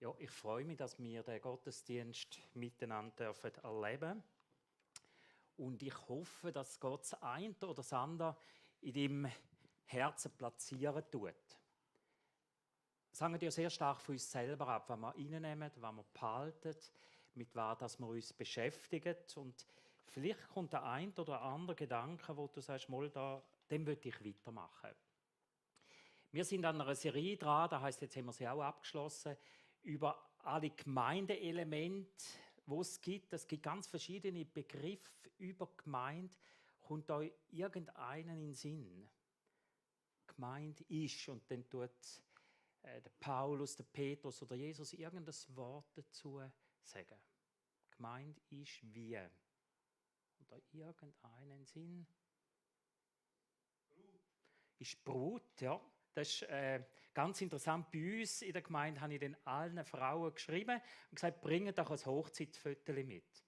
Ja, ich freue mich, dass wir den Gottesdienst miteinander erleben dürfen. Und ich hoffe, dass Gott das eine oder das andere in deinem Herzen platzieren tut. Das hängt ja sehr stark von uns selber ab, was wir reinnehmen, was wir behalten, mit was wir uns beschäftigen. Und vielleicht kommt der ein oder andere Gedanke, wo du sagst, mal da, den will ich weitermachen. Wir sind an einer Serie dran, das heisst, jetzt haben wir sie auch abgeschlossen, über alle Gemeindeelemente, die es gibt. Es gibt ganz verschiedene Begriffe über Gemeinde. Kommt euch irgendeinen in den Sinn? Gemeinde ist, und dann tut der Paulus, der Petrus oder Jesus irgendein Wort dazu sagen. Gemeinde ist wie. Und euch irgendeinen in den Sinn? Brut. Ist Brut, ja. Das ist ganz interessant. Bei uns in der Gemeinde habe ich den allen Frauen geschrieben und gesagt, bringt doch ein Hochzeitsfoto mit.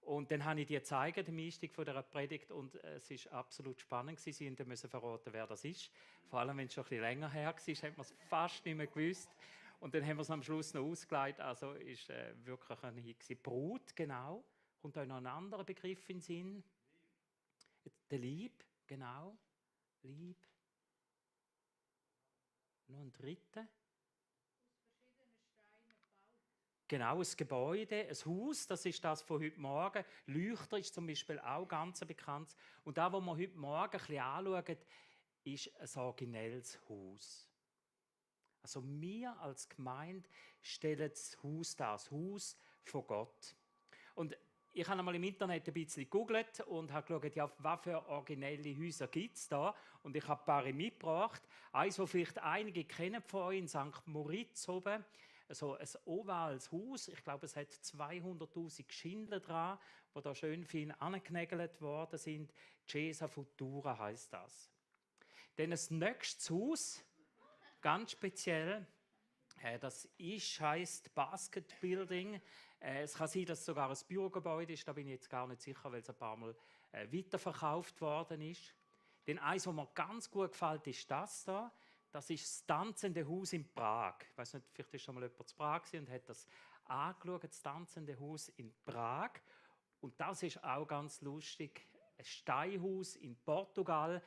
Und dann habe ich die gezeigt, am Einstieg dieser Predigt, und es war absolut spannend. Sie mussten verraten, wer das ist. Vor allem, wenn es schon ein bisschen länger her war, hat man es fast nicht mehr gewusst. Und dann haben wir es am Schluss noch ausgelegt. Also ist wirklich ein Hit. Brut, genau. Kommt euch noch ein anderer Begriff in den Sinn? Der Lieb, genau. Lieb. Noch ein dritter. Aus verschiedenen Steinen gebaut. Genau, ein Gebäude, ein Haus, das ist das von heute Morgen. Leuchter ist zum Beispiel auch ganz bekannt. Und das, was wir heute Morgen ein bisschen anschauen, ist ein originelles Haus. Also wir als Gemeinde stellen das Haus dar, das Haus von Gott. Und ich habe einmal im Internet ein bisschen gegoogelt und habe geschaut, ja, was für originelle Häuser gibt es da. Und ich habe ein paar mitgebracht. Eins, das vielleicht einige kennen von euch, in St. Moritz oben. So ein ovales Haus. Ich glaube, es hat 200'000 Schindeln dran, die da schön fein angenägelt worden sind. Chiesa Futura heisst das. Dann das nächste Haus, ganz speziell. Das heisst Basket Building. Es kann sein, dass es sogar ein Bürogebäude ist. Da bin ich jetzt gar nicht sicher, weil es ein paar Mal weiterverkauft worden ist. Denn eins, was mir ganz gut gefällt, ist das da. Das ist das Tanzende Haus in Prag. Ich weiß nicht, vielleicht ist schon mal jemand zu Prag und hat das angeschaut, das Tanzende Haus in Prag. Und das ist auch ganz lustig. Ein Steinhaus in Portugal.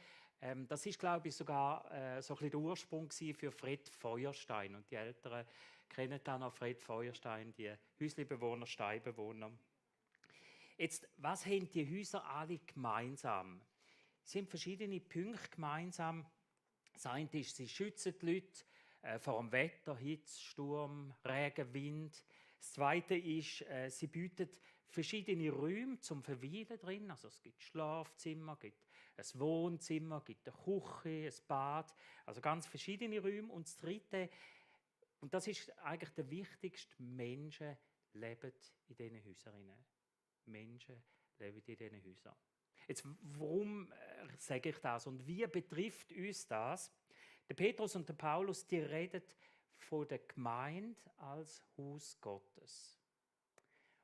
Das ist, glaube ich, sogar so ein bisschen der Ursprung für Fred Feuerstein. Und die Älteren kennen dann noch Fred Feuerstein, die Häuslibewohner, Steinbewohner. Jetzt, was haben die Häuser alle gemeinsam? Sie haben verschiedene Punkte gemeinsam. Das eine ist, sie schützen die Leute vor dem Wetter, Hitze, Sturm, Regen, Wind. Das Zweite ist, sie bieten verschiedene Räume zum Verweilen drin. Also es gibt Schlafzimmer, gibt ein Wohnzimmer, gibt eine Küche, ein Bad. Also ganz verschiedene Räume. Und das Dritte, und das ist eigentlich der wichtigste, Menschen leben in diesen Häusern. Menschen leben in diesen Häusern. Jetzt, warum sage ich das und wie betrifft uns das? Der Petrus und der Paulus, die reden von der Gemeinde als Haus Gottes.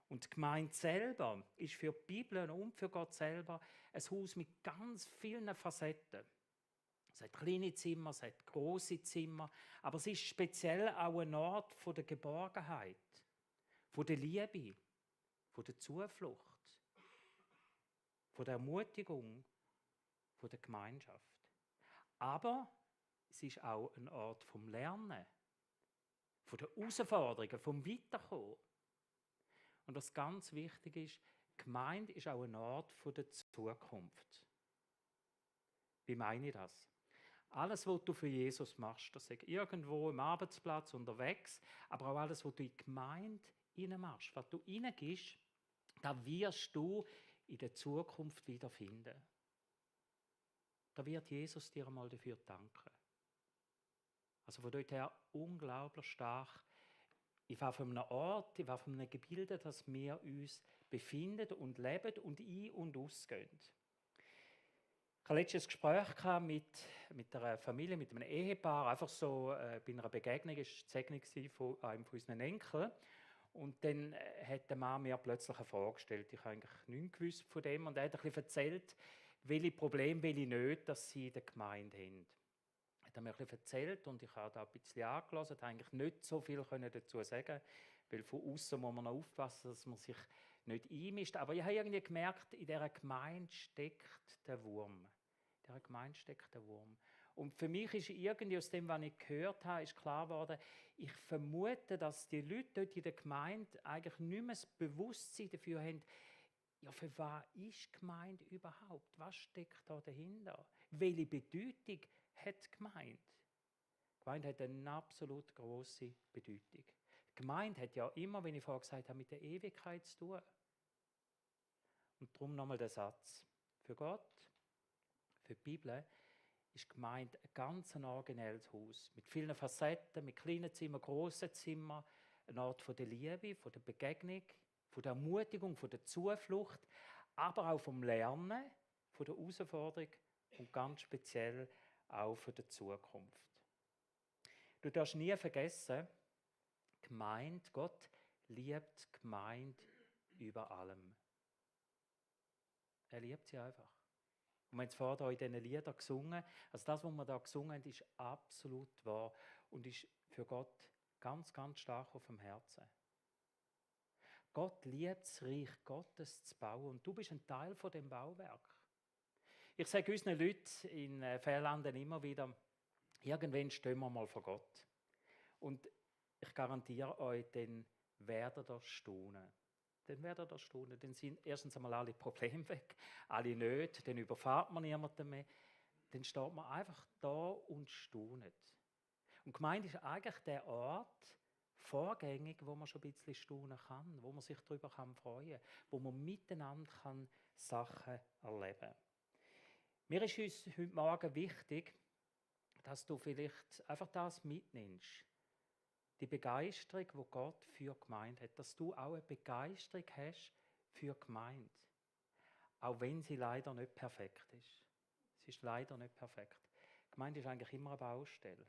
Und die Gemeinde selber ist für die Bibel und für Gott selber ein Haus mit ganz vielen Facetten. Es hat kleine Zimmer, es hat grosse Zimmer, aber es ist speziell auch ein Ort von der Geborgenheit, von der Liebe, von der Zuflucht, von der Ermutigung, von der Gemeinschaft. Aber es ist auch ein Ort vom Lernen, von der Herausforderungen, vom Weiterkommen. Und was ganz wichtig ist, Gemeinde ist auch ein Ort von der Zukunft. Wie meine ich das? Alles, was du für Jesus machst, das ist irgendwo im Arbeitsplatz unterwegs, aber auch alles, was du in die Gemeinde machst, was du hineingibst, da wirst du in der Zukunft wiederfinden. Da wird Jesus dir einmal dafür danken. Also von dort her unglaublich stark. Ich war von einem Ort, ich war von einem Gebilde, dass wir uns befinden und leben und ein- und ausgehen. Ich hatte letztes Gespräch mit einer Familie, mit einem Ehepaar, einfach so bei einer Begegnung, es war die Segnung von einem von unseren Enkeln. Und dann hat der Mann mir plötzlich eine Frage gestellt. Ich habe eigentlich nichts gewusst von dem. Und er hat ein bisschen erzählt, welche Probleme, welche Nöte dass sie in der Gemeinde haben. hat er mir ein bisschen erzählt und ich habe da ein bisschen angelassen, habe eigentlich nicht so viel dazu sagen, weil von außen muss man noch aufpassen, dass man sich nicht einmischt. Aber ich habe irgendwie gemerkt, in dieser Gemeinde steckt der Wurm. In dieser Gemeinde steckt der Wurm. Und für mich ist irgendwie aus dem, was ich gehört habe, ist klar geworden, ich vermute, dass die Leute dort in der Gemeinde eigentlich nicht mehr das Bewusstsein dafür haben, ja, für was ist Gemeinde überhaupt? Was steckt da dahinter? Welche Bedeutung hat Gemeinde? Gemeinde hat eine absolut grosse Bedeutung. Gemeinde hat ja immer, wie ich vorher gesagt habe, mit der Ewigkeit zu tun. Und darum nochmal der Satz. Für Gott, für die Bibel, ist Gemeinde ein ganz originelles Haus. Mit vielen Facetten, mit kleinen Zimmern, grossen Zimmern. Ein Ort von der Liebe, von der Begegnung, von der Ermutigung, von der Zuflucht, aber auch vom Lernen, von der Herausforderung und ganz speziell auch von der Zukunft. Du darfst nie vergessen, Gemeinde, Gott liebt Gemeinde über allem. Er liebt sie einfach. Und wir haben es vorher in diesen Liedern gesungen. Also das, was wir da gesungen haben, ist absolut wahr und ist für Gott ganz, ganz stark auf dem Herzen. Gott liebt das Reich Gottes zu bauen und du bist ein Teil von dem Bauwerk. Ich sage unseren Leuten in Fährlanden immer wieder, irgendwann stehen wir mal vor Gott. Und ich garantiere euch, dann werdet ihr staunen. Dann sind erstens einmal alle Probleme weg, alle nicht, dann überfahrt man niemanden mehr. Dann steht man einfach da und staunet. Und Gemeinde ist eigentlich der Ort, vorgängig, wo man schon ein bisschen staunen kann, wo man sich darüber freuen kann, wo man miteinander Sachen erleben kann. Mir ist uns heute Morgen wichtig, dass du vielleicht einfach das mitnimmst. Die Begeisterung, die Gott für Gemeinde hat, dass du auch eine Begeisterung hast für Gemeinde. Auch wenn sie leider nicht perfekt ist. Sie ist leider nicht perfekt. Gemeinde ist eigentlich immer eine Baustelle.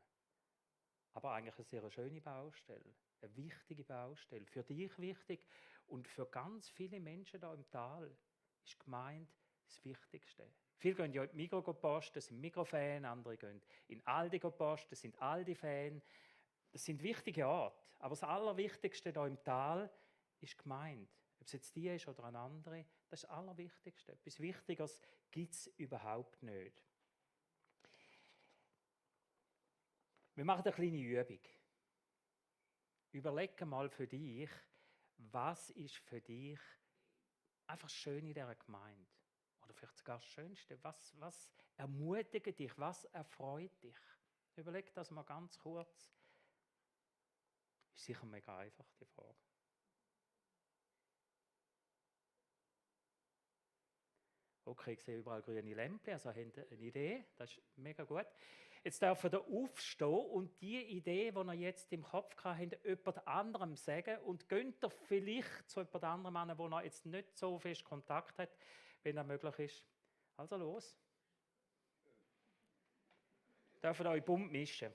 Aber eigentlich eine sehr schöne Baustelle. Eine wichtige Baustelle. Für dich wichtig und für ganz viele Menschen hier im Tal ist Gemeinde das Wichtigste. Viele gehen ja in die Migros posten, das sind Migros-Fan, andere gehen in Aldi posten, das sind Aldi-Fan. Das sind wichtige Orte, aber das Allerwichtigste hier im Tal ist die Gemeinde. Ob es jetzt die ist oder eine andere, das ist das Allerwichtigste. Etwas Wichtigeres gibt es überhaupt nicht. Wir machen eine kleine Übung. Überlege mal für dich, was ist für dich einfach schön in dieser Gemeinde? Oder vielleicht sogar das Schönste. Was ermutigt dich? Was erfreut dich? Überleg das mal ganz kurz. Ist sicher mega einfach, die Frage. Okay, ich sehe überall grüne Lämpchen, also habt ihr eine Idee, das ist mega gut. Jetzt dürfen ihr aufstehen und die Idee, die ihr jetzt im Kopf habt, jemand anderem sagen und geht ihr vielleicht zu jemand anderem an, wo ihr jetzt nicht so fest Kontakt hat, wenn das möglich ist. Also los. Dürft ihr euch bunt mischen.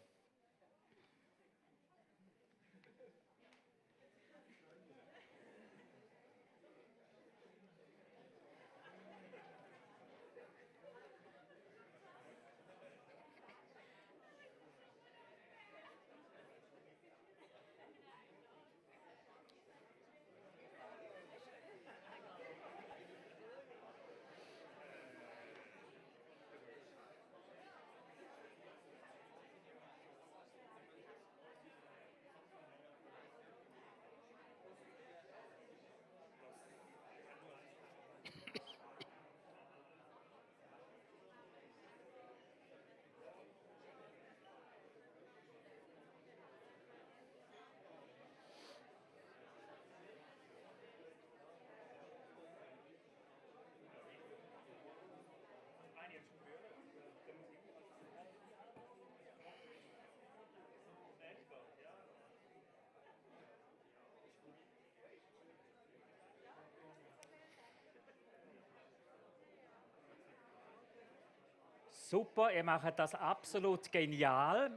Super, ihr macht das absolut genial.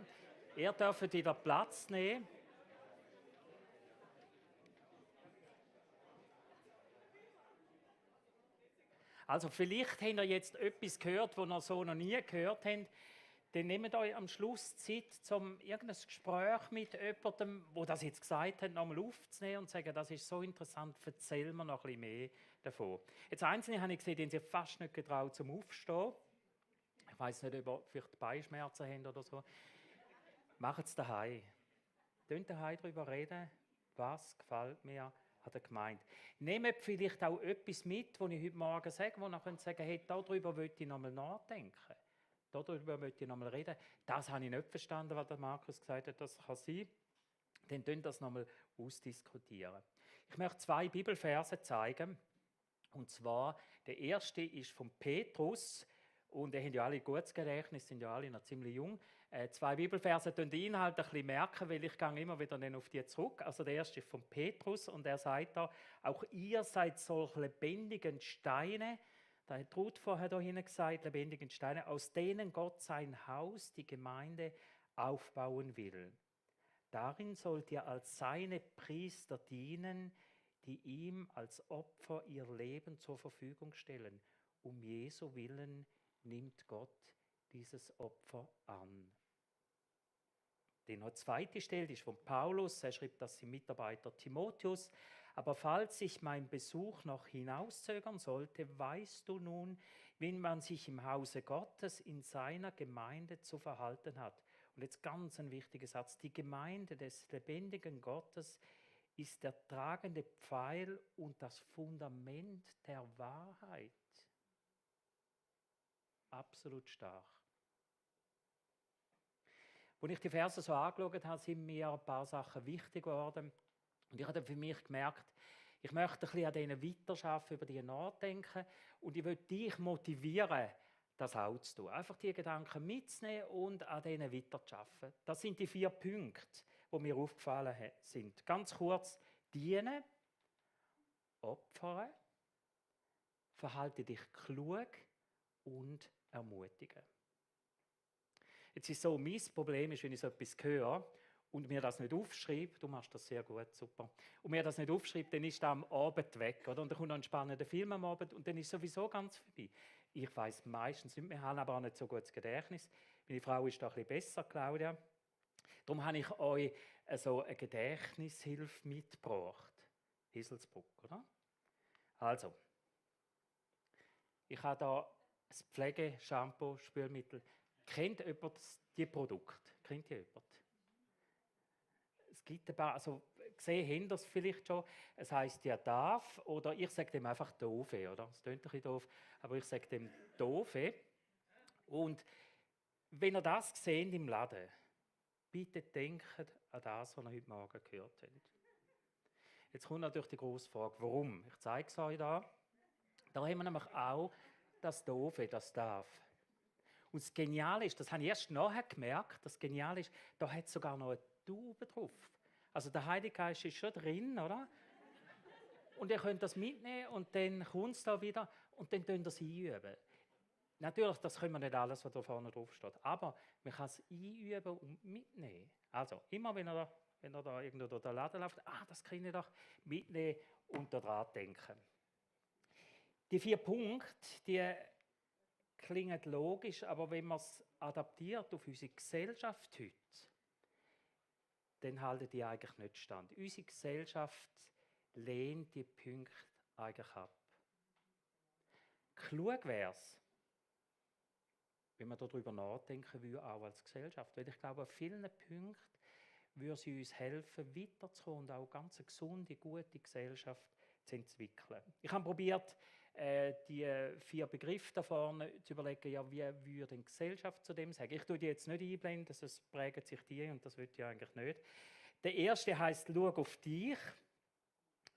Ihr dürft wieder Platz nehmen. Also vielleicht habt ihr jetzt etwas gehört, was ihr so noch nie gehört habt. dann nehmt euch am Schluss Zeit, um irgendein Gespräch mit jemandem, der das jetzt gesagt hat, nochmal aufzunehmen und zu sagen, das ist so interessant, erzähl mir noch ein bisschen mehr davon. Jetzt Einzelne habe ich gesehen, die sich fast nicht getraut zum Aufstehen. Ich weiss nicht, ob ihr vielleicht Beinschmerzen habt oder so. Macht es daheim. Könnt daheim darüber reden, was gefällt mir an der Gemeinde. Nehmt vielleicht auch etwas mit, was ich heute Morgen sage, wo ihr könnt sagen, hey, darüber möchte ich nochmal nachdenken. Darüber möchte ich nochmal reden. Das habe ich nicht verstanden, was der Markus gesagt hat, das kann sein. Dann könnt ihr das nochmal ausdiskutieren. Ich möchte 2 Bibelverse zeigen. Und zwar, der erste ist von Petrus. Und ihr habt ja alle ein gutes Gedächtnis, sind ja alle noch ziemlich jung. 2 Bibelverse tun die Inhalte ein bisschen merken, weil ich gehe immer wieder dann auf die zurück. Also der erste ist von Petrus und er sagt da, auch ihr seid solche lebendigen Steine. Da hat Ruth vorher da hinten gesagt, lebendigen Steine, aus denen Gott sein Haus, die Gemeinde, aufbauen will. Darin sollt ihr als seine Priester dienen, die ihm als Opfer ihr Leben zur Verfügung stellen. Um Jesu Willen nimmt Gott dieses Opfer an. Die noch zweite Stelle ist von Paulus. Er schreibt das dem Mitarbeiter Timotheus. Aber falls ich meinen Besuch noch hinauszögern sollte, weißt du nun, wie man sich im Hause Gottes in seiner Gemeinde zu verhalten hat. Und jetzt ganz ein wichtiger Satz. Die Gemeinde des lebendigen Gottes ist der tragende Pfeil und das Fundament der Wahrheit. Absolut stark. Als ich die Verse so angeschaut habe, sind mir ein paar Sachen wichtig geworden. Und ich habe für mich gemerkt, ich möchte ein bisschen an denen weiterarbeiten, über die nachdenken. Und ich will dich motivieren, das auch zu tun. Einfach die Gedanken mitzunehmen und an denen weiterzuarbeiten. Das sind die 4 Punkte, die mir aufgefallen sind. Ganz kurz: dienen, opfern, verhalte dich klug und ermutigen. Jetzt ist so, mein Problem ist, wenn ich so etwas höre und mir das nicht aufschreibe, du machst das sehr gut, super, und mir das nicht aufschreibe, dann ist das am Abend weg, oder? Und dann kommt noch ein spannender Film am Abend und dann ist sowieso ganz vorbei. Ich weiss meistens nicht mehr, habe aber auch nicht so gutes Gedächtnis. Meine Frau ist da ein bisschen besser, Claudia. Darum habe ich euch so eine Gedächtnishilfe mitgebracht. Hieselsbruck, oder? Also, ich habe da das Pflege-Shampoo, Spülmittel. Kennt jemand die Produkte? Kennt ihr jemand? Es gibt ein paar, also gesehen haben das vielleicht schon. Es heisst ja DAF oder ich sage dem einfach Dove, oder? Das klingt ein bisschen doof, aber ich sage dem Dove. Und wenn ihr das seht im Laden, bitte denkt an das, was ihr heute Morgen gehört habt. Jetzt kommt natürlich die grosse Frage, warum? Ich zeige es euch da. Da haben wir nämlich auch das Dove, das DAF. Und das Geniale ist, das habe ich erst nachher gemerkt, das Geniale ist, da hat es sogar noch eine Taube drauf. Also der Heilige Geist ist schon drin, oder? Und ihr könnt das mitnehmen und dann kommt es da wieder und dann könnt ihr es einüben. Natürlich, das können wir nicht alles, was da vorne drauf steht, aber man kann es einüben und mitnehmen. Also immer, wenn ihr da irgendwo durch den Laden läuft, das kann ich doch mitnehmen und daran denken. Die 4 Punkte, die klingen logisch, aber wenn man es adaptiert auf unsere Gesellschaft heute, dann halten die eigentlich nicht stand. Unsere Gesellschaft lehnt die Punkte eigentlich ab. Klug wäre es, wenn man darüber nachdenken würde, auch als Gesellschaft. Weil ich glaube, an vielen Punkten würde sie uns helfen, weiterzukommen und auch ganz eine gesunde, gute Gesellschaft zu entwickeln. Ich habe probiert, die 4 Begriffe da vorne zu überlegen, ja, wie würde eine Gesellschaft zu dem sagen. Ich tue die jetzt nicht einblenden, sonst prägen sich die und das will ich eigentlich nicht. Der erste heisst, schau auf dich.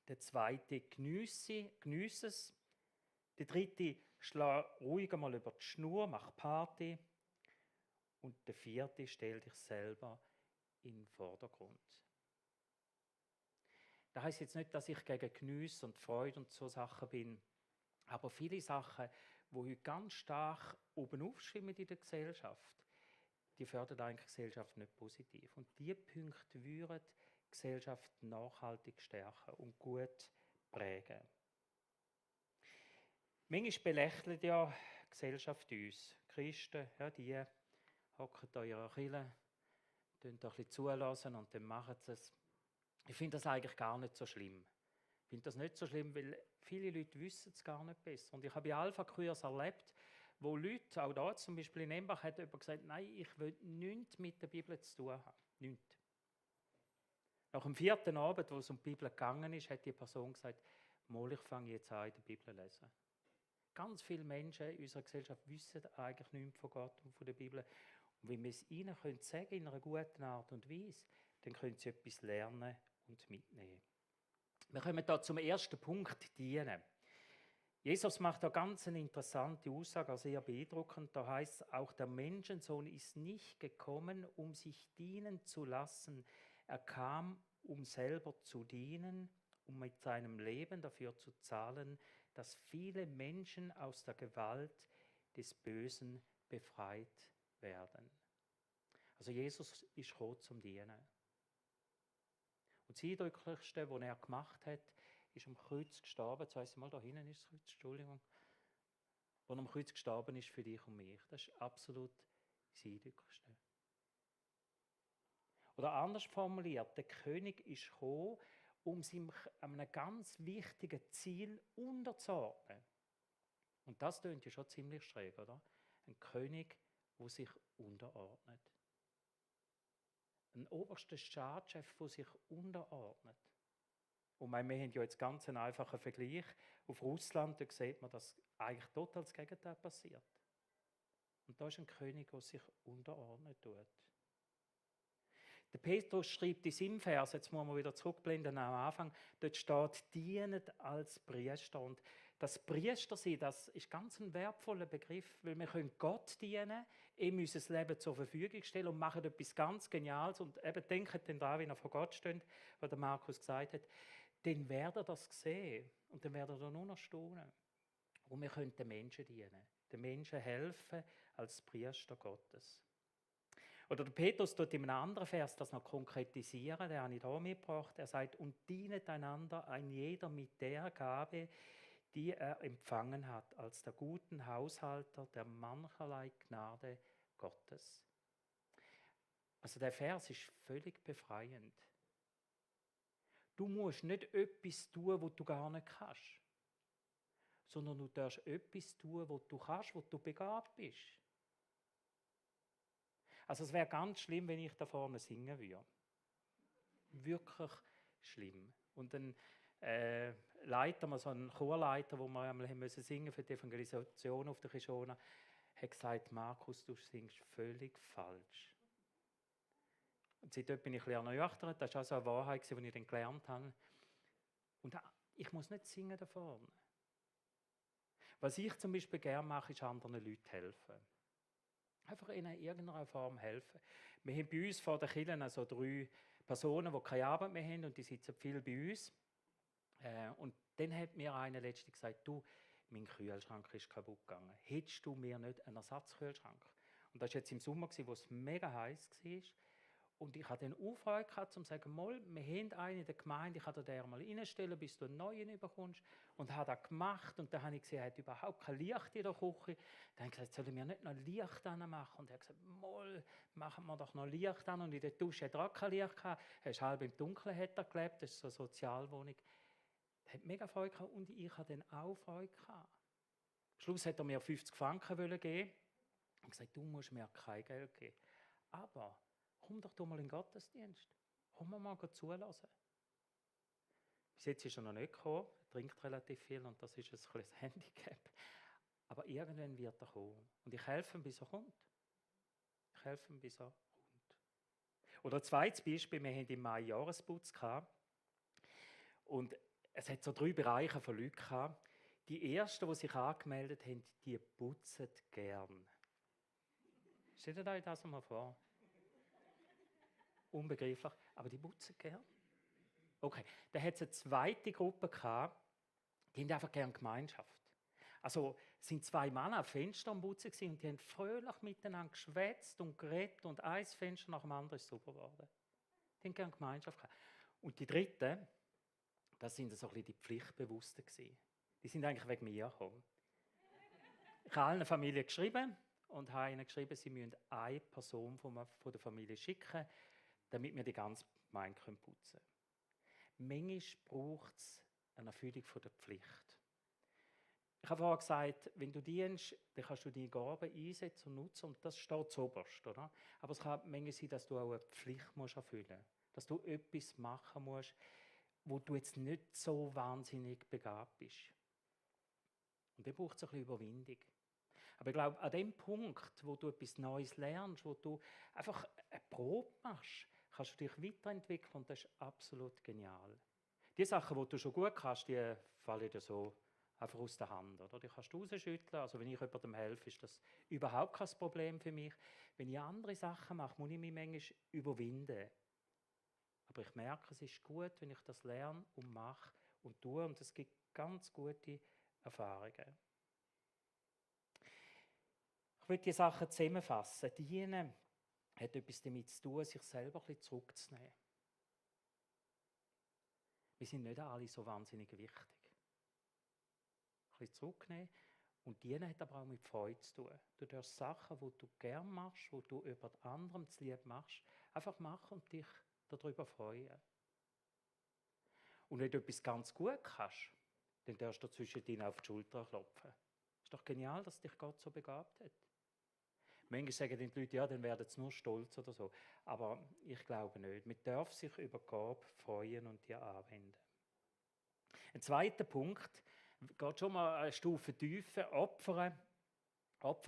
Der zweite, geniesse es. Der dritte, schlag ruhig mal über die Schnur, mach Party. Und der vierte, stell dich selber in den Vordergrund. Das heisst jetzt nicht, dass ich gegen Genuss und Freude und so Sachen bin, aber viele Sachen, die heute ganz stark oben aufschwimmen in der Gesellschaft, die fördern eigentlich die Gesellschaft nicht positiv. Und diese Punkte würden die Gesellschaft nachhaltig stärken und gut prägen. Manchmal belächelt ja die Gesellschaft uns, Christen, ja, die hockt da in ihrer Kirche, könnt da ein bisschen zulassen und dann machen sie es. Ich finde das eigentlich gar nicht so schlimm. Ich finde das nicht so schlimm, weil viele Leute wissen es gar nicht besser. Und ich habe in Alpha-Kurs erlebt, wo Leute, auch da zum Beispiel in Embach, hat jemand gesagt, nein, ich will nichts mit der Bibel zu tun haben. Nichts. Nach dem 4. Abend, wo es um die Bibel gegangen ist, hat die Person gesagt, mal, ich fange jetzt an, in der Bibel zu lesen. Ganz viele Menschen in unserer Gesellschaft wissen eigentlich nichts von Gott und von der Bibel. Und wenn wir es ihnen sagen können, in einer guten Art und Weise, dann können sie etwas lernen und mitnehmen. Wir kommen da zum ersten Punkt, dienen. Jesus macht da ganz eine interessante Aussage, sehr beeindruckend. Da heißt es, auch der Menschensohn ist nicht gekommen, um sich dienen zu lassen. Er kam, um selber zu dienen, um mit seinem Leben dafür zu zahlen, dass viele Menschen aus der Gewalt des Bösen befreit werden. Also Jesus ist gekommen zum Dienen. Und das Eindrücklichste, was er gemacht hat, ist am Kreuz gestorben. Jetzt weiss ich mal, da hinten ist das Kreuz, Entschuldigung. Wo er am Kreuz gestorben ist für dich und mich. Das ist absolut das Eindrücklichste. Oder anders formuliert, der König ist gekommen, um sich einem ganz wichtigen Ziel unterzuordnen. Und das klingt ja schon ziemlich schräg, oder? Ein König, der sich unterordnet. Ein oberster Staatschef, der sich unterordnet. Und wir haben ja jetzt ganz einen einfachen Vergleich. Auf Russland, da sieht man, dass eigentlich total das Gegenteil passiert. Und da ist ein König, der sich unterordnet tut. Der Petrus schreibt in seinem Vers, jetzt muss man wieder zurückblenden am Anfang, dort steht, dienet als Priester. Und das Priestersein, das ist ganz ein wertvoller Begriff, weil wir können Gott dienen, ihm unser Leben zur Verfügung stellen und machen etwas ganz Geniales. Und eben denkt dann daran, wie er vor Gott steht, was der Markus gesagt hat, dann werdet ihr das sehen und dann werdet ihr nur noch staunen. Und wir können den Menschen dienen, den Menschen helfen als Priester Gottes. Oder der Petrus tut in einem anderen Vers das noch konkretisieren, den habe ich hier mitgebracht. Er sagt, und dienet einander ein jeder mit der Gabe, die er empfangen hat, als der guten Haushalter der mancherlei Gnade Gottes. Also der Vers ist völlig befreiend. Du musst nicht etwas tun, was du gar nicht kannst, sondern du darfst etwas tun, was du kannst, wo du begabt bist. Also es wäre ganz schlimm, wenn ich da vorne singen würde. Wirklich schlimm. Und ein Leiter, so ein Chorleiter, wo wir einmal singen mussten für die Evangelisation auf der Kishona, hat gesagt, Markus, du singst völlig falsch. Und seitdem bin ich ein bisschen ernüchtert. Das war auch so eine Wahrheit, die ich dann gelernt habe. Und ich muss nicht singen da vorne. Was ich zum Beispiel gerne mache, ist anderen Leuten helfen. Einfach ihnen in irgendeiner Form helfen. Wir haben bei uns vor den Kirchen also 3 Personen, die keine Arbeit mehr haben und die sitzen viel bei uns. Und dann hat mir einer letztens gesagt, du, mein Kühlschrank ist kaputt gegangen. Hättest du mir nicht einen Ersatzkühlschrank? Und das war jetzt im Sommer, wo es mega heiß war. Und ich hatte dann Freude gehabt, um zu sagen, mal, wir haben einen in der Gemeinde, ich kann dir den mal reinstellen, bis du einen neuen bekommst. Und habe das gemacht. Und dann habe ich gesehen, er hat überhaupt kein Licht in der Küche. Dann habe ich gesagt, sollen wir nicht noch Licht anmachen? Und er hat gesagt, mal, machen wir doch noch Licht an. Und in der Dusche hat er auch kein Licht gehabt. Er ist halb im Dunkeln hat er gelebt, das ist so eine Sozialwohnung. Er hat mega Freude gehabt und ich hatte dann auch Freude gehabt. Am Schluss hat er mir 50 Franken geben und gesagt, du musst mir kein Geld geben. Aber komm doch mal in den Gottesdienst. Komm mal zulassen. Bis jetzt ist er noch nicht gekommen. Er trinkt relativ viel und das ist ein kleines Handicap. Aber irgendwann wird er kommen. Und ich helfe ihm, bis er kommt. Ich helfe ihm, bis er kommt. Oder ein zweites Beispiel. Wir hatten im Mai Jahresputz gehabt. Und es hat so 3 Bereiche von Leuten gehabt. Die ersten, die sich angemeldet haben, die putzen gern. Stellt euch das mal vor. Unbegreiflich, aber die putzen gern. Okay, dann hat es eine zweite Gruppe gehabt, die haben einfach gerne Gemeinschaft. Also es sind 2 Männer am Fenster am Putzen und die haben fröhlich miteinander geschwätzt und geredet und ein Fenster nach dem anderen ist super geworden. Die haben gerne Gemeinschaft gehabt. Und die dritte, das sind so ein bisschen die Pflichtbewussten gewesen. Die sind eigentlich wegen mir gekommen. Ich habe allen Familien geschrieben und habe ihnen geschrieben, sie müssen eine Person von der Familie schicken, damit wir die ganze Gemeinde putzen können. Manchmal braucht es eine Erfüllung von der Pflicht. Ich habe vorhin gesagt, wenn du dienst, dann kannst du deine Gaben einsetzen und nutzen und das steht zuoberst, oder? Aber es kann manchmal sein, dass du auch eine Pflicht musst erfüllen musst. Dass du etwas machen musst, wo du jetzt nicht so wahnsinnig begabt bist. Und dann braucht es ein bisschen Überwindung. Aber ich glaube, an dem Punkt, wo du etwas Neues lernst, wo du einfach eine Probe machst, kannst du dich weiterentwickeln und das ist absolut genial. Die Sachen, die du schon gut kannst, die fallen dir so einfach aus der Hand. Oder? Die kannst du rausschütteln. Also wenn ich jemandem helfe, ist das überhaupt kein Problem für mich. Wenn ich andere Sachen mache, muss ich mich manchmal überwinden. Aber ich merke, es ist gut, wenn ich das lerne und mache und tue. Und es gibt ganz gute Erfahrungen. Ich will die Sachen zusammenfassen. Dienen hat etwas damit zu tun, sich selber ein bisschen zurückzunehmen. Wir sind nicht alle so wahnsinnig wichtig. Ein bisschen zurücknehmen. Und Dienen hat aber auch mit Freude zu tun. Du darfst Sachen, die du gerne machst, die du über anderem zu lieb machst, einfach machen und dich darüber freuen. Und wenn du etwas ganz gut kannst, dann darfst du zwischendrin auf die Schulter klopfen. Ist doch genial, dass dich Gott so begabt hat. Manchmal sagen die Leute, ja, dann werden sie nur stolz oder so. Aber ich glaube nicht. Man darf sich über Gabe freuen und die anwenden. Ein zweiter Punkt geht schon mal eine Stufe tiefer. Opfer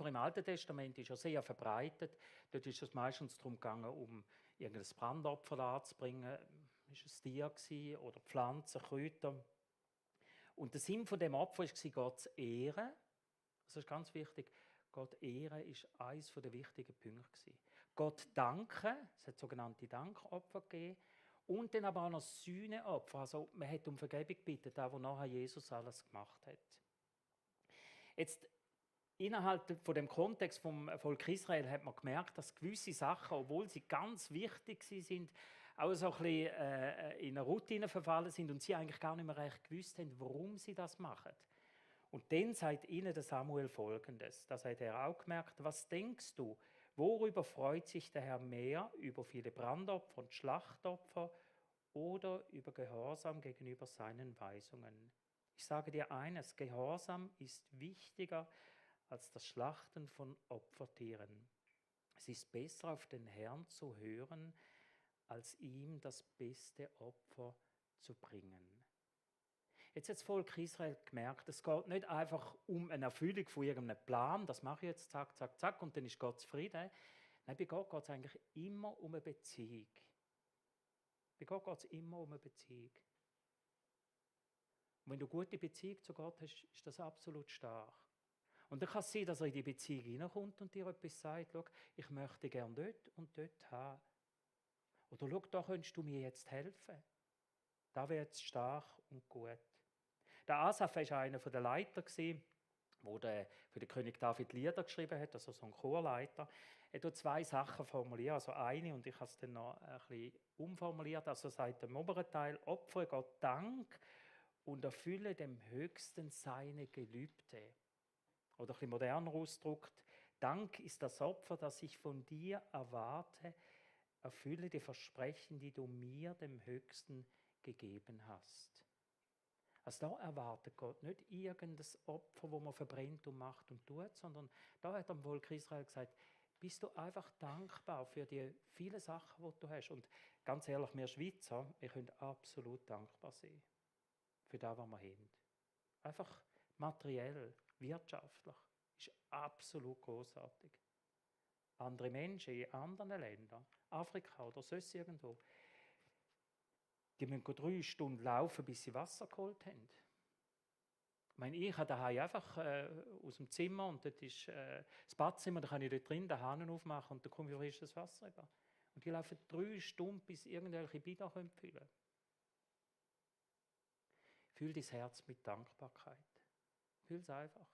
im Alten Testament ist ja sehr verbreitet. Dort ist es meistens darum gegangen, um irgendein Brandopfer darzubringen. Ist es Tier gewesen, oder Pflanzen, Kräuter. Und der Sinn von dem Opfer war, Gott zu ehren. Das ist ganz wichtig. Gott ehren ist eines der wichtigen Punkte. Gott danken, es hat sogenannte Dankopfer gegeben. Und dann aber auch noch Sühneopfer. Also man hat um Vergebung gebeten, da wo nachher Jesus alles gemacht hat. Jetzt, innerhalb von dem Kontext vom Volk Israel hat man gemerkt, dass gewisse Sachen, obwohl sie ganz wichtig sind, auch so ein bisschen in eine Routine verfallen sind und sie eigentlich gar nicht mehr recht gewusst haben, warum sie das machen. Und dann sagt ihnen der Samuel Folgendes, das hat er auch gemerkt: Was denkst du, worüber freut sich der Herr mehr, über viele Brandopfer und Schlachtopfer oder über Gehorsam gegenüber seinen Weisungen? Ich sage dir eines, Gehorsam ist wichtiger als das Schlachten von Opfertieren. Es ist besser, auf den Herrn zu hören, als ihm das beste Opfer zu bringen. Jetzt hat das Volk Israel gemerkt, es geht nicht einfach um eine Erfüllung von irgendeinem Plan, das mache ich jetzt, zack, zack, zack, und dann ist Gott zufrieden. Nein, bei Gott geht es eigentlich immer um eine Beziehung. Bei Gott geht es immer um eine Beziehung. Und wenn du eine gute Beziehung zu Gott hast, ist das absolut stark. Und dann kann es sein, dass er in die Beziehung hineinkommt und dir etwas sagt: Schau, ich möchte gerne dort und dort haben. Oder schau, da könntest du mir jetzt helfen. Da wäre jetzt stark und gut. Der Asaf war einer der Leiter, der für den König David Lieder geschrieben hat, also so ein Chorleiter. Er hat 2 Sachen formuliert, also eine, und ich habe es dann noch ein bisschen umformuliert. Also sagt im oberen Teil: Opfere Gott Dank und erfülle dem Höchsten seine Gelübde. Oder ein bisschen moderner ausgedrückt: Dank ist das Opfer, das ich von dir erwarte. Erfülle die Versprechen, die du mir, dem Höchsten, gegeben hast. Also da erwartet Gott nicht irgendein Opfer, wo man verbrennt und macht und tut, sondern da hat am Volk Israel gesagt: Bist du einfach dankbar für die vielen Sachen, die du hast? Und ganz ehrlich, wir Schweizer, wir können absolut dankbar sein für das, was wir haben. Einfach materiell, wirtschaftlich, ist absolut großartig. Andere Menschen in anderen Ländern, Afrika oder sonst irgendwo, die müssen 3 Stunden laufen, bis sie Wasser geholt haben. Ich meine, ich habe daheim einfach aus dem Zimmer, und dort ist das Badzimmer, da kann ich dort drin den Hahn aufmachen und dann komme ich frisches Wasser über. Und die laufen 3 Stunden, bis irgendwelche Bieder füllen können. Fühl dein Herz mit Dankbarkeit. Fühl es einfach.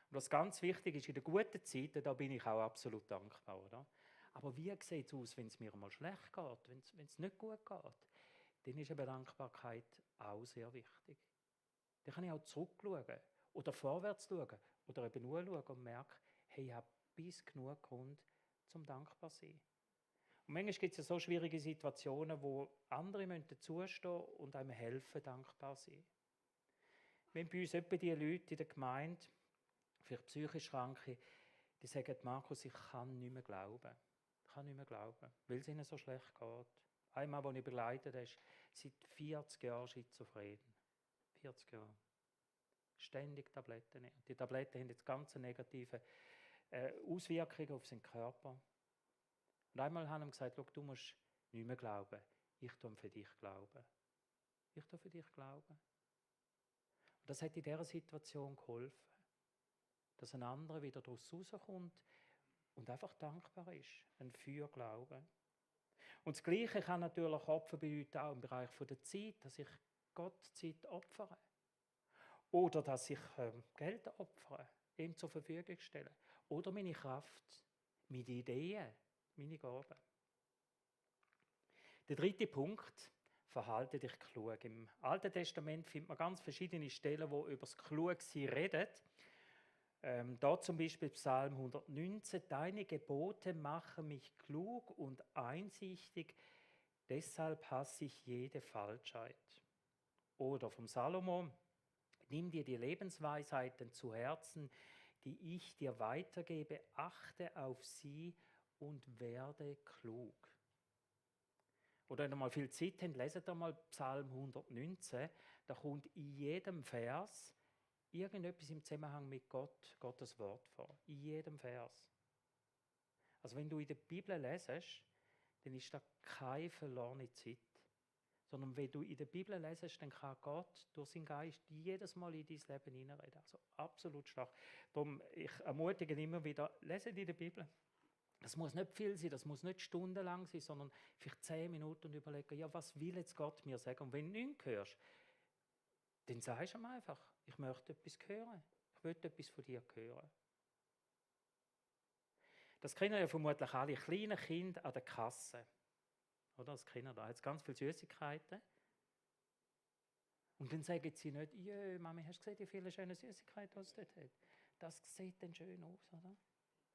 Und was ganz wichtig ist, in den guten Zeiten, da bin ich auch absolut dankbar, oder? Aber wie sieht es aus, wenn es mir mal schlecht geht, wenn es nicht gut geht? Dann ist eben Dankbarkeit auch sehr wichtig. Dann kann ich auch zurückschauen oder vorwärts schauen oder eben nur schauen und merken: Hey, ich habe bis genug Grund zum dankbar sein. Und manchmal gibt es ja so schwierige Situationen, wo andere dazustehen und einem helfen, dankbar zu sein. Wenn bei uns etwa die Leute in der Gemeinde, vielleicht psychisch Kranke, die sagen, Markus, ich kann nicht mehr glauben. Ich kann nicht mehr glauben, weil es ihnen so schlecht geht. Einmal, als ich begleitet habe, ist seit 40 Jahren schizophren. 40 Jahre. Ständig Tabletten nehmen. Die Tabletten haben jetzt ganz negative Auswirkungen auf seinen Körper. Und einmal haben wir gesagt, du musst nicht mehr glauben. Ich tue für dich glauben. Ich tue für dich glauben. Und das hat in dieser Situation geholfen, dass ein anderer wieder daraus rauskommt und einfach dankbar ist. Ein Fürglauben. Und das Gleiche kann natürlich Opfer bedeuten, auch im Bereich der Zeit, dass ich Gott Zeit opfere. Oder dass ich Geld opfere, ihm zur Verfügung stelle. Oder meine Kraft, meine Ideen, meine Gaben. Der dritte Punkt, verhalte dich klug. Im Alten Testament findet man ganz verschiedene Stellen, wo über das Klugsein redet. Da zum Beispiel Psalm 119, deine Gebote machen mich klug und einsichtig, deshalb hasse ich jede Falschheit. Oder vom Salomo, nimm dir die Lebensweisheiten zu Herzen, die ich dir weitergebe, achte auf sie und werde klug. Oder wenn ihr mal viel Zeit habt, leset ihr mal Psalm 119, da kommt in jedem Vers irgendetwas im Zusammenhang mit Gott, Gottes Wort vor. In jedem Vers. Also wenn du in der Bibel lesest, dann ist da keine verlorene Zeit. Sondern wenn du in der Bibel lesest, dann kann Gott durch seinen Geist jedes Mal in dein Leben hineinreden. Also absolut stark. Darum, ich ermutige immer wieder, lese in der Bibel. Das muss nicht viel sein, das muss nicht stundenlang sein, sondern vielleicht 10 Minuten und überlegen, ja, was will jetzt Gott mir sagen? Und wenn du nichts hörst, dann sagst du ihm einfach, ich möchte etwas hören. Ich möchte etwas von dir hören. Das kennen ja vermutlich alle kleine Kinder an der Kasse. Oder? Das kennen da jetzt ganz viele Süßigkeiten. Und dann sagen sie nicht, jö, Mami, hast du gesehen, die vielen schönen Süßigkeiten, die es dort hat? Das sieht dann schön aus, oder?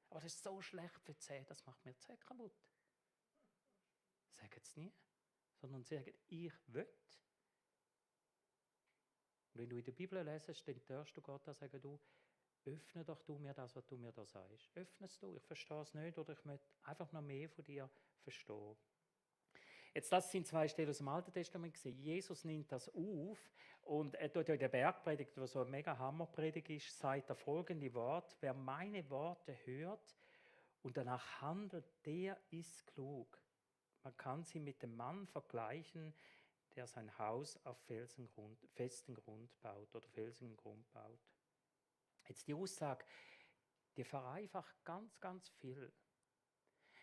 Aber das ist so schlecht für die Zähne, das macht mir die Zähne kaputt. Sagen sie nie, sondern sie sagen, ich will. Und wenn du in der Bibel lesest, dann darfst du Gott auch sagen, du, öffne doch du mir das, was du mir da sagst. Öffne es du, ich verstehe es nicht oder ich möchte einfach noch mehr von dir verstehen. Jetzt, das sind 2 Stellen aus dem Alten Testament gesehen. Jesus nimmt das auf und er tut ja in der Bergpredigt, was so eine mega Hammerpredigt ist, sagt er folgende Wort: Wer meine Worte hört und danach handelt, der ist klug. Man kann sie mit dem Mann vergleichen, der sein Haus auf festen Grund baut oder felsigen Grund baut. Jetzt die Aussage, die vereinfacht ganz, ganz viel.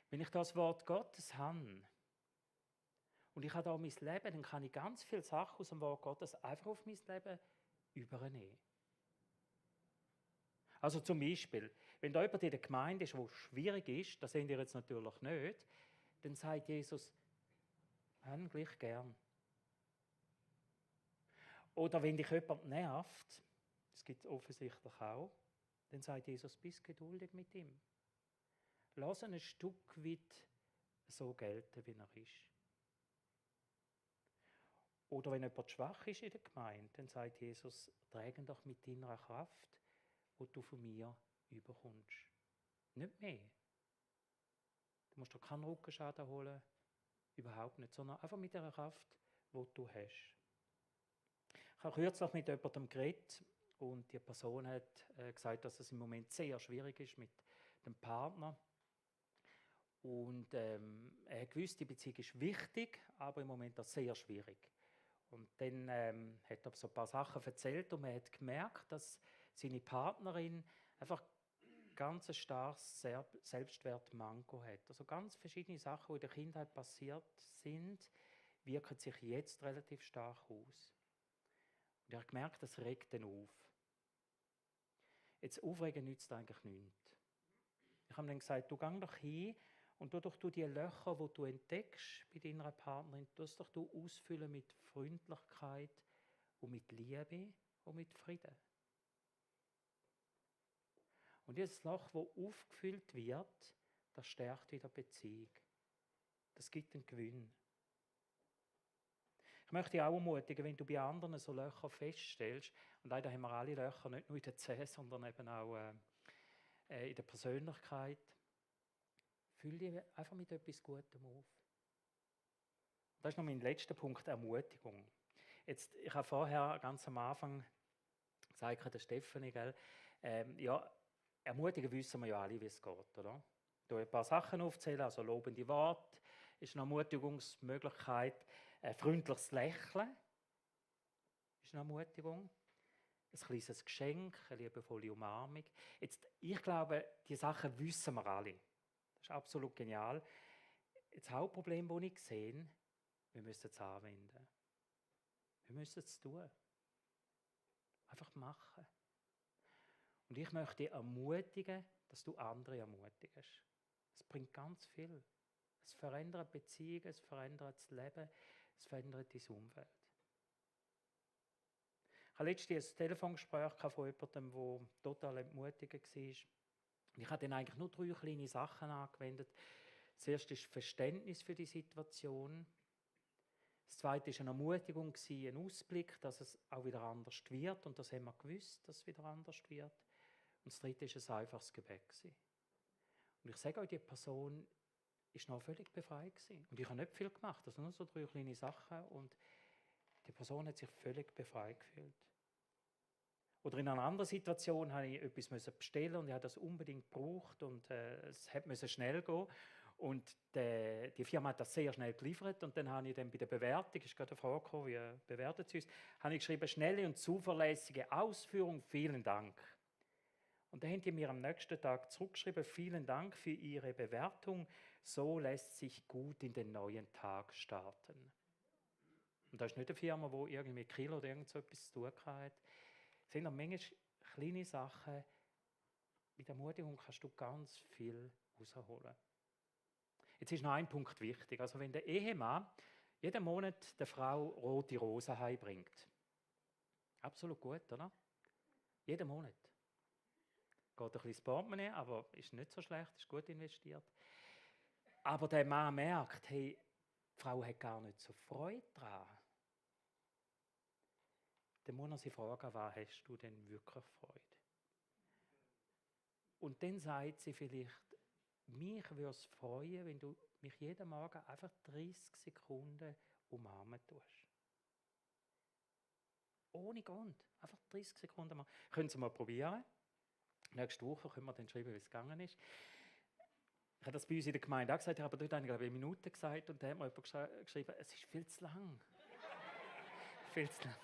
Wenn ich das Wort Gottes habe und ich habe da mein Leben, dann kann ich ganz viele Sachen aus dem Wort Gottes einfach auf mein Leben übernehmen. Also zum Beispiel, wenn da jemand in der Gemeinde ist, wo es schwierig ist, das sehen wir jetzt natürlich nicht, dann sagt Jesus, gleich gern. Oder wenn dich jemand nervt, das gibt es offensichtlich auch, dann sagt Jesus, bist geduldig mit ihm. Lass ihn ein Stück weit so gelten, wie er ist. Oder wenn jemand schwach ist in der Gemeinde, dann sagt Jesus, trage doch mit deiner Kraft, die du von mir überkommst. Nicht mehr. Du musst dir keinen Rückenschaden holen, überhaupt nicht, sondern einfach mit der Kraft, die du hast. Ich habe kürzlich mit jemandem geredet und die Person hat gesagt, dass es im Moment sehr schwierig ist mit dem Partner. Und er hat gewusst, die Beziehung ist wichtig, aber im Moment auch sehr schwierig. Und dann hat er so ein paar Sachen erzählt und man hat gemerkt, dass seine Partnerin einfach ganz ein starkes Selbstwertmanko hat. Also ganz verschiedene Sachen, die in der Kindheit passiert sind, wirken sich jetzt relativ stark aus. Und er hat gemerkt, das regt ihn auf. Jetzt aufregen nützt eigentlich nichts. Ich habe dann gesagt, du geh doch hin und tu doch die Löcher, die du entdeckst bei deiner Partnerin, tust doch du ausfüllen mit Freundlichkeit und mit Liebe und mit Frieden. Und dieses Loch, das aufgefüllt wird, das stärkt wieder die Beziehung. Das gibt einen Gewinn. Ich möchte dich auch ermutigen, wenn du bei anderen so Löcher feststellst, und leider haben wir alle Löcher, nicht nur in der Zähne, sondern eben auch in der Persönlichkeit, füll dich einfach mit etwas Gutem auf. Das ist noch mein letzter Punkt, Ermutigung. Jetzt, ich habe vorher ganz am Anfang gesagt, der Stefanie, gell, ja, ermutigen wissen wir ja alle, wie es geht, oder? Ich ein paar Sachen aufzählen, also lobende Worte ist eine Ermutigungsmöglichkeit, ein freundliches Lächeln ist eine Ermutigung, ein kleines Geschenk, eine liebevolle Umarmung. Jetzt, ich glaube, die Sachen wissen wir alle. Das ist absolut genial. Das Hauptproblem, das ich sehe, wir müssen es anwenden. Wir müssen es tun. Einfach machen. Und ich möchte dich ermutigen, dass du andere ermutigst. Es bringt ganz viel. Es verändert Beziehungen, es verändert das Leben, es verändert dein Umfeld. Ich hatte letztens ein Telefongespräch von jemandem, der total entmutigt war. Und ich habe dann eigentlich nur 3 kleine Sachen angewendet. Das erste ist Verständnis für die Situation. Das zweite war eine Ermutigung, ein Ausblick, dass es auch wieder anders wird. Und das haben wir gewusst, dass es wieder anders wird. Und das dritte war ein einfaches Gebet. Und ich sage euch, die Person war noch völlig befreit gewesen. Und ich habe nicht viel gemacht, also nur so 3 kleine Sachen. Und die Person hat sich völlig befreit gefühlt. Oder in einer anderen Situation musste ich etwas bestellen und ich habe das unbedingt gebraucht und es musste schnell gehen. Und die Firma hat das sehr schnell geliefert und dann habe ich dann bei der Bewertung, ist gerade eine Frage gekommen, wie bewertet sie uns, habe ich geschrieben, schnelle und zuverlässige Ausführung, vielen Dank. Und dann haben die mir am nächsten Tag zurückgeschrieben, vielen Dank für Ihre Bewertung, so lässt sich gut in den neuen Tag starten. Und das ist nicht eine Firma, die irgendwie Kilo oder irgend so etwas zu tun hat. Es sind manchmal kleine Sachen, mit Ermutigung kannst du ganz viel rausholen. Jetzt ist noch ein Punkt wichtig. Also wenn der Ehemann jeden Monat der Frau rote Rosen heimbringt, absolut gut, oder? Jeden Monat. Geht ein bisschen ins Portemonnaie, aber ist nicht so schlecht, ist gut investiert. Aber der Mann merkt, hey, die Frau hat gar nicht so Freude daran. Dann muss er sich fragen, was hast du denn wirklich Freude? Und dann sagt sie vielleicht, mich würde es freuen, wenn du mich jeden Morgen einfach 30 Sekunden umarmen tust. Ohne Grund. Einfach 30 Sekunden mal. Können Sie mal probieren. Nächste Woche können wir dann schreiben, wie es gegangen ist. Ich habe das bei uns in der Gemeinde auch gesagt, ich habe dort eine Minute gesagt und dann hat mir jemand geschrieben, es ist viel zu lang. Viel zu lang.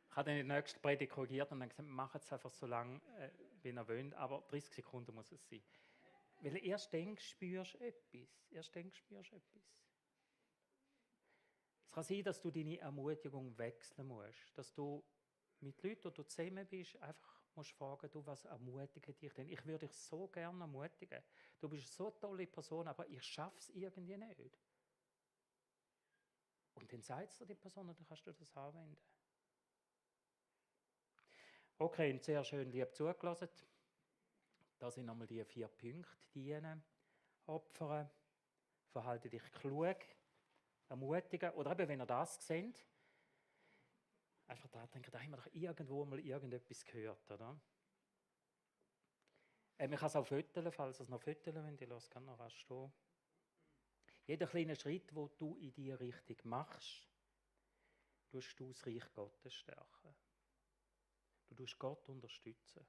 Ich habe dann in der nächsten Predigt korrigiert und dann gesagt, macht es einfach so lange, wie ihr wollt, aber 30 Sekunden muss es sein. Weil erst dann spürst du etwas. Erst dann spürst du etwas. Es kann sein, dass du deine Ermutigung wechseln musst. Dass du mit Leuten, die du zusammen bist, einfach musst fragen, du, was ermutigt dich denn? Ich würde dich so gerne ermutigen. Du bist so eine tolle Person, aber ich schaffe es irgendwie nicht. Und dann sagt es dir die Person und dann kannst du das anwenden. Okay, und sehr schön lieb zugelassen. Das sind nochmal die 4 Punkte. Dienen, opfern, verhalte dich klug, ermutigen. Oder eben, wenn ihr das seht, einfach daran denken, da haben wir doch irgendwo mal irgendetwas gehört, oder? Man kann es auch föteln, falls ihr es noch föteln wollt. Ich lasse es noch rasch stehen. Jeder kleine Schritt, den du in diese Richtung machst, tust du das Reich Gottes stärken. Du tust Gott unterstützen.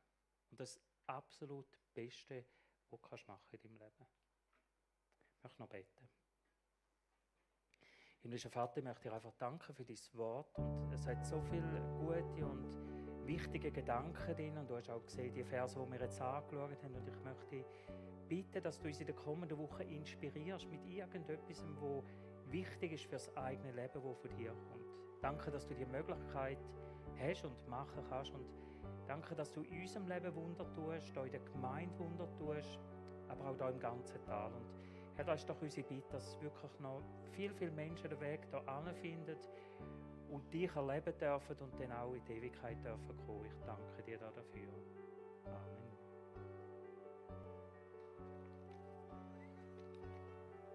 Und das ist das absolut Beste, was du machen kannst in deinem Leben. Ich möchte noch beten. Himmlischer Vater, ich möchte dir einfach danken für dein Wort. Und es hat so viele gute und wichtige Gedanken drin. Und du hast auch gesehen, die Verse, die wir jetzt angeschaut haben. Und ich möchte bitten, dass du uns in der kommenden Woche inspirierst mit irgendetwas, was wichtig ist für das eigene Leben, das von dir kommt. Danke, dass du die Möglichkeit hast und machen kannst. Und danke, dass du in unserem Leben Wunder tust, hier in der Gemeinde Wunder tust, aber auch hier im ganzen Tal. Und Herr, das ist doch unsere Bitte, dass wirklich noch viel Menschen den Weg hierher finden und dich erleben dürfen und dann auch in die Ewigkeit dürfen kommen. Ich danke dir dafür. Amen.